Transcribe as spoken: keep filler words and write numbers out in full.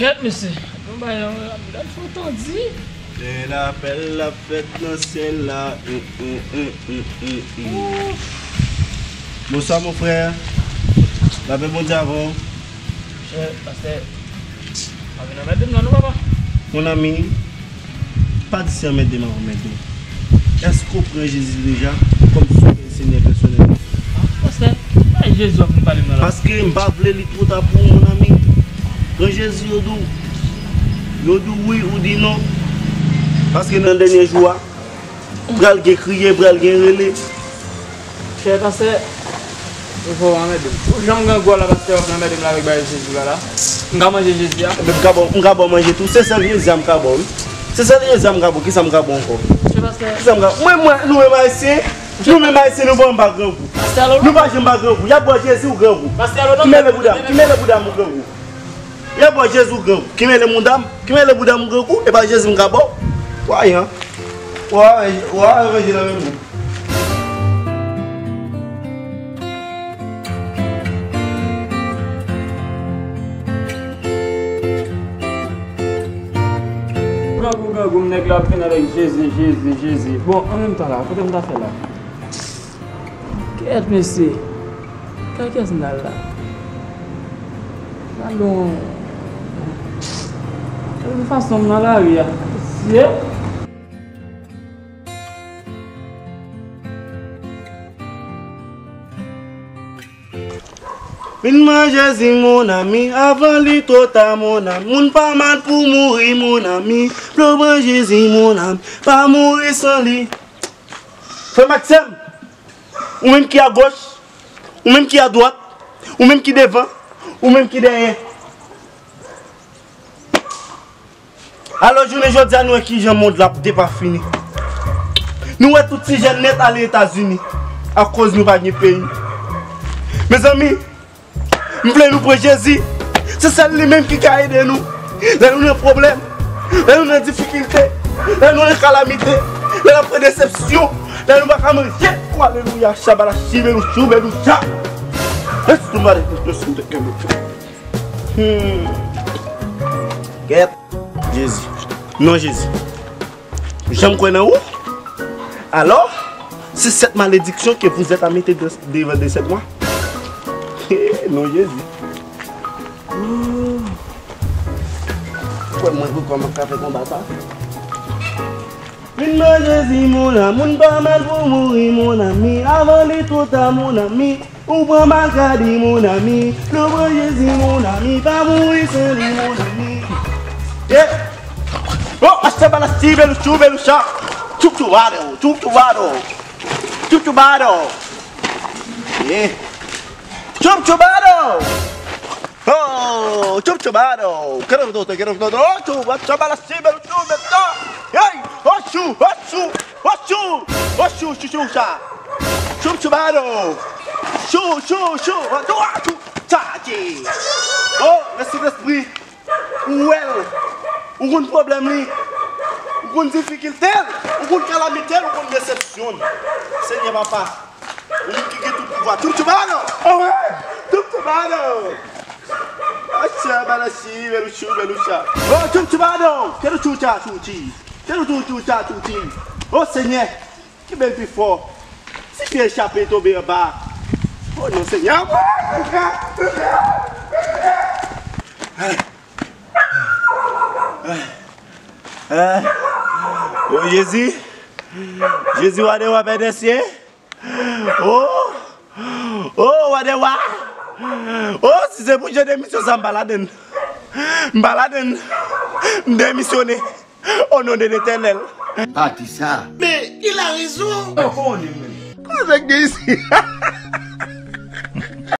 Kèt, mesye. Yon bagay, yon bagay, fò tandi. Se lapèl l ap fèt nan syèl la. Mm, mm, mm, mm, mm, mm. Ouf. Bonswa, mon frè. Lapè Bondye avè w. Chè pastè, pa vin anmède m non, non, papa. Mon ami, pa di se anmède m ap anmède w. Èske w pran Jezi deja kòm Sovè e Senyè pèsonèl ou? Ah, pastè, pa Jezi w ap vin pale m nan la. Paske m pa vle li twò ta pou ou, mon ami. Pran Jezi, yo di w, yo di w wi, ou di non. Paske nan dènye jou a, pral gen kriye, pral gen rele. Chè pastè, ou fò w anmède m. Ou janm grangou la, pastè, w ap anmède m la avèk bagay Jezi la la. M ka manje Jezi a? Epi m ka ba w, m ka ba w manje tou. Se sèl Jezi a m ka ba w, wi. Se sèl Jezi a m ka ba w. Kisa m ka ba w ankò? Chè pastè. Kisa m ka, mwen, mwen, nou menm Ayisyen, nou menm Ayisyen, nou pa janm pa grangou. Pastè, alò. Nou pa janm pa grangou. Y ap ba w Jezi ou grangou. Pastè, alò, non. Ki mele bouda m, ki mele bouda m ou grangou. Y ap ba w Jezi ou grangou. Ki mele bouda m, ki mele bouda m ou grangou, e pa Jezi m ka ba w. Wa, an. Wa, wa, ranje nan men m. Grangou, grangou, nèg la ap vin avèk Jezi, Jezi, Jezi. Bon, an menm tan la, kote m ta fè la? Kèt, mesye. Kay kiyès m t al la? Gade yon, gade yon fason m nan lari a. Mesye. Vin pran Jezi, mon ami, avan li twò ta, mon ami. Moun pa mal pou mouri, mon ami. Vle w pran Jezi, mon ami, pa mouri san li. Frè m ak sè m, ou menm ki agoch, ou menm ki adwat, ou menm ki devan, ou menm ki dèyè. Alò, jounen jodi a, nou wè kijan mond la ap depafini. Nou wè tout ti jèn nèt ale Etazini akoz nou pa gen peyi. Mezanmi, m vle nou pran Jezi. Se sèl li menm ki ka ede nou lè nou nan pwoblèm, lè nou nan difikilte, lè nou nan kalamite, lè n ap pran desepsyon, lè nou pa ka manje. O, alelouya, chabala, chibelou, choubelou, cha. Let's do my, let's do the, hmm. Kèt. Jezi. Non, Jezi. Janm kwè nan ou. Alors, c'est cette malédiction que vous êtes à mettre de, devant de cette moi. Non, Jezi. Kwè mwen pou kòman ka fè konba sa. Vin pran Jezi, mon ami, moun pa mal pou mouri, mon ami, avan li twò ta, mon ami. Ou pran maladi, mon ami, nou pran Jezi, mon ami, pa mouri san li, mon ami. Yeah. Oh, hasta para la chibelu, chubelu, cha. Chup chubado, chup chubado. Chup chubado. Yeah. Chup chubado. Oh, chup chubado. Quiero todo, quiero todo. Oh, chup, hasta para la chibelu, chubelu, cha. Hey, oh, chu, oh, chu. Ochu! Ochu, chu, chu, cha! Chou, chou, bado! Chou, chou, chou! Chou, chou! Chachi! Oh, mèsi Lespri! Ou wè l! Ou konn pwoblèm li! Ou konn difikilte l! Ou konn kalamite l! Ou konn desepsyon l! Senyè Papa! Ou menm ki gen tout pouvwa! Chou, chou, bado! Oh, wi! Chou, chou, bado! Acha, balashi, beluchu, belucha! Oh, chou, chou, bado! Kero, chou, cha, chou, chi! Chou, chou, chou, cha, chou, chi! Oh, Senyè! Kenbe l pi fò. Si pye chape tonbe anba. Oh non, Senyè. Oh, Jezi. Jezi, wa dè wa, Pè dè syè. Oh. Oh, wa dè wa. Oh, si se pou jan de misyon sa, m pa ladann. M pa ladann. M demisyone. O non de Letènèl. Pati sa. Men, il a raison. Kòman nèg gen isi?